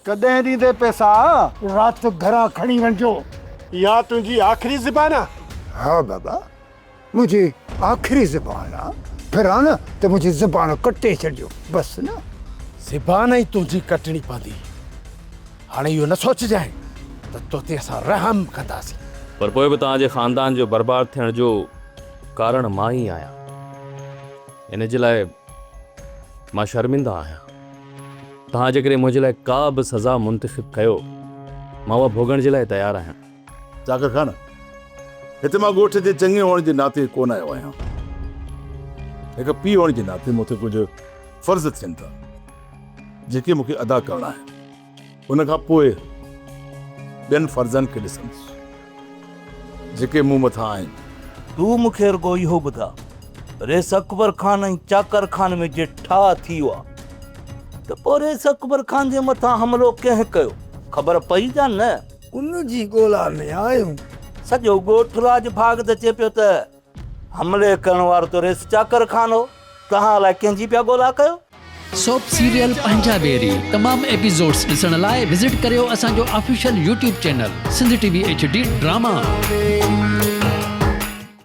ڪڏهن ڏيندي پئسا؟ رات گهران کڻي وڃجو. اها تنهنجي آخري زبان آ؟ ها بابا، منهنجي آخري زبان آ. ڦران نه ته منهنجي زبان ڪٽي ڇڏجو، بس نه. زبان ئي تنهنجي ڪٽڻي پوندي. هاڻي اهو نه سوچجانء ته توتي اسان رحم ڪنداسين. پر پوء به توهان جي خاندان جو برباد ٿيڻ جو ڪارڻ مان ئي آهيان. ان جي لاء مان شرمنده آهيان. توهان جيڪڏهن منهنجي لاء ڪا به سزا منتخب ڪيو، مان اها ڀوڳڻ جي لاء تيار آهيان. چاڪر خان، هتي مان ڳوٺ جي چڱي هئڻ جي ناتي ڪونه آيو آهيان. هڪ پيء هئڻ جي ناتي مون تي ڪجهه فرض ٿين ٿا، جيڪي مون کي ادا ڪرڻا آهن. ان کان پوء ٻين فرضن کي ڏسندس، جيڪي مون مٿان آهن. تون مون کي رڳو اهو ٻڌاء، رئيس اڪبر خان ۽ چاڪر خان ۾ جي ٺاهه ٿي ويو آ ته پوء رئيس اڪبر خان جي مٿان حملو ڪنهن ڪيو، خبر پئي يا نه؟ ان جي ڳولا ۾ آهيون. سڄو ڳوٺ راڄ ڀاڳ ته چئي پيو ته حملي ڪرڻ وارو ته رئيس چاڪر خان هو، توهان الائي ڪنهن جي پيا ڳولا ڪيو؟ سوپ سيريل پنهنجا ويري تمام ايپيسوڊس ڏسڻ لاء وزٽ ڪريو اسان جو official YouTube channel Sindh T V H D drama.